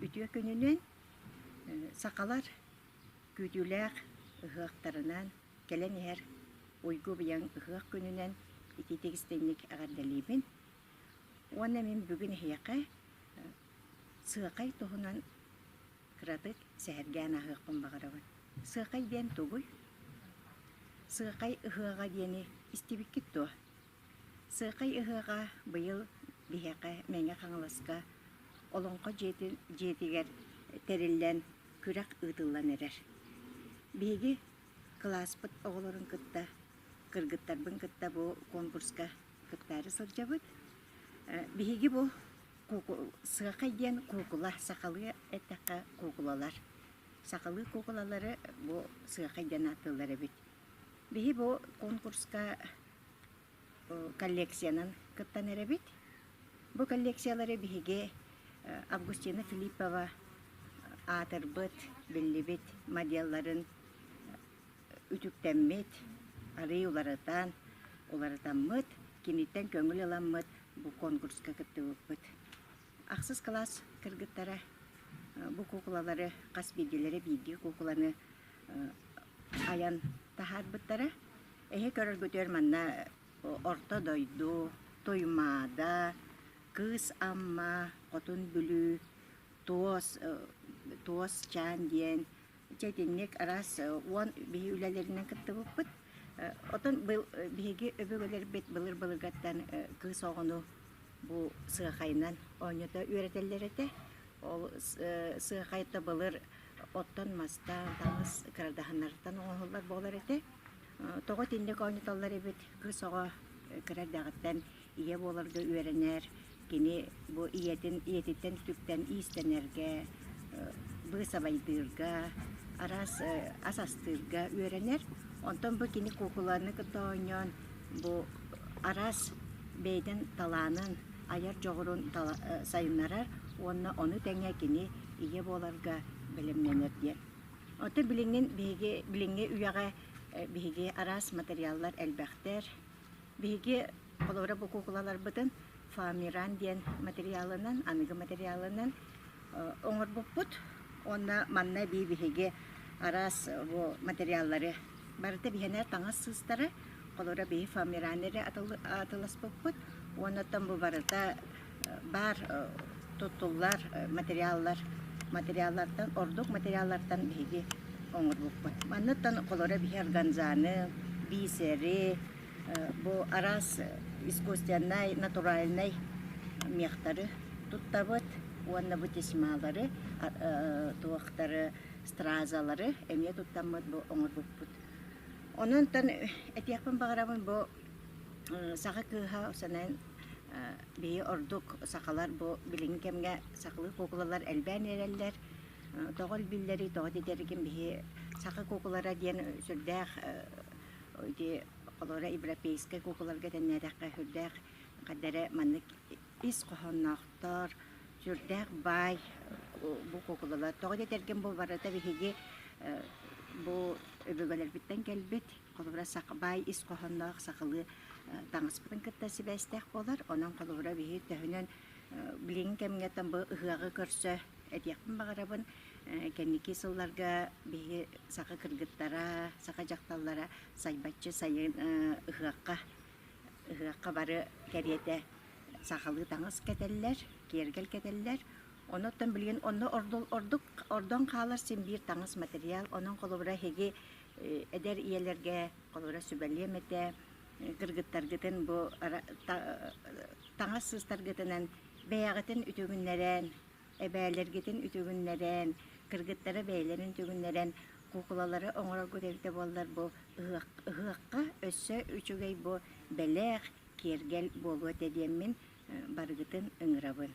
Үтүө күнүнэн сахалар күүтүүлээх ыһыахтарынан кэлэн иһэр уйгу-быйаҥ ыһыах күнүнэн итиитик-истиҥник эҕэрдэлиибин. Уонна мин бүгүн эһиэхэ сыакай туһунан кыратык сэһэргээн ааһыахпын баҕарабын. Сыакай диэн тугуй? Сыакай ыһыаҕа диэни истибиккит дуо? Сыакай ыһыаҕа быйыл биһиэхэ Мэҥэ Хаҥаласка Олоҥхо дьиэтин дьиэтигэр тэриллэн күрэх ыытыллан эрэр. Биһиги кылааспыт оҕолорун кытта, кыргыттарбын кытта бу конкурска кыттаары сылдьабыт. Биһиги бу сыакай диэн куукула, сахалыы эттэххэ куукулалар. Сахалыы куукулалары бу сыакай диэн ааттыыллар эбит. Биһи бу конкурска коллекциянан кыттан эрэбит. Бу коллекциялары биһиги Августина Филиппова аатырбыт, биллибит моделларын үтүктэммит, арыый уларытан, уларытаммыт, киниттэн көҥүл ыламмыт бу конкурска кыттыбыппыт. Ахсыс кылаас кыргыттара бу куукулалары хас биирдиилэрэ биирдии куукуланы айан таһаарбыттара. Эһи көрөргүтүгэр манна Орто дойду, Туймаада, Кыыс Амма, Хотун Бүлүү, Туос, Туос Чаан диэн дьэ итинник араас уон биһи үлэлэринэн кыттыбыппыт. Отон биһиги өбүгэлэрбит былыр-былыргаттан кыыс оҕону бу сыахайынан оонньото үөрэтэллэр этэ. Ол сыахайта былыр оттон-мастан, таҥас кырадаһыннарыттан оҥоһуллар буолар этэ. Тоҕо итинник оонньотоллор эбит, кыыс оҕо кыра эрдэҕиттэн ийэ буоларга үөрэнэр, кини бу ийэтин ийэтиттэн үтүктэн иистэнэргэ, быысабайдыырга, араас ас астыырга үөрэнэр. Онтон бу кини куукуланы кытта оонньоон бу араас бэйэтин талаанын, айар дьоҕурун сайыннарар уонна ону тэҥэ кини ийэ буоларга бэлэмнэнэр диэн. Оттон билиҥҥин биһиги билиҥҥи үйэҕэ биһиги араас материаллар элбэхтэр. Биһиги холобура бу куукулаларбытын фоамиран диэн материалынан, аныгы материалынан оҥорбуппут. Уонна манна эбии биһиги араас бу материаллары барыта биһиэнэ таҥас сыыстара, холобура биһи фоамиран эрэ атыласпыппыт. Уонна оттон бу барыта баар туттуллар материаллар материаллартан ордук материаллартан биһиги оҥорбуппут. Манныттан холоро биһи органзаны, бисери, бу араас искусственнай, натуральнай мехтары туттабыт уонна бу тесьмалары, туохтары, стразалары эмиэ туттаммыт бу оҥорбуппут. Онон этиэхпин баҕарабын бу саха кыыһа санаан биһи ордук сахалар бу билиҥҥи кэмҥэ сахалыы куукулалар элбээн эрэллэр. Тоҕо элбииллэрий, тоҕо дэтэргин биһи саха куукулара диэн сүрдээх ити холобура европейскай куукуларга тэннээтэххэ сүрдээх хайда эрэ маннык ис хоһоонноохтор, сүрдээх баай бу куукулалар. Тоҕо дэтэргин бу барыта биһиги бу өбүгэлэрбиттэн кэлбит холобура баай ис хоһоонноох сахалыы таҥаспытын кытта сибээстээх буолар. Онон холобура биһи төһөнөн билиҥҥи кэмҥэ бу ыһыаҕы көрсө этиэхпин баҕарабын. Кэнники сылларга биһи саха кыргыттара, саха дьахталлара сайбаччы сайын ыһыахха ыһыахха бары кэриэтэ сахалыы таҥас кэтэллэр, киэргэл кэтэллэр. Онуттан билигин онно ордук ордон хаалар син биир таҥас материал. Онон холобура эһиги эдэр ийэлэргэ холобура сүбэлиэм этэ, кыргыттаргытын бу таҥас сыыстаргытынан бэйэҕитин үтүгүннэрэн, эбээлэргитин үтүгүннэрэн, кыргыттары бэйэлэрин үтүгүннэрэн куукулалары оҥороргут эбитэ буоллар бу ыһыахха өссө үчүгэй бу бэлэх, киэргэл буолуо этэ диэммин барыгытын ыҥырабын.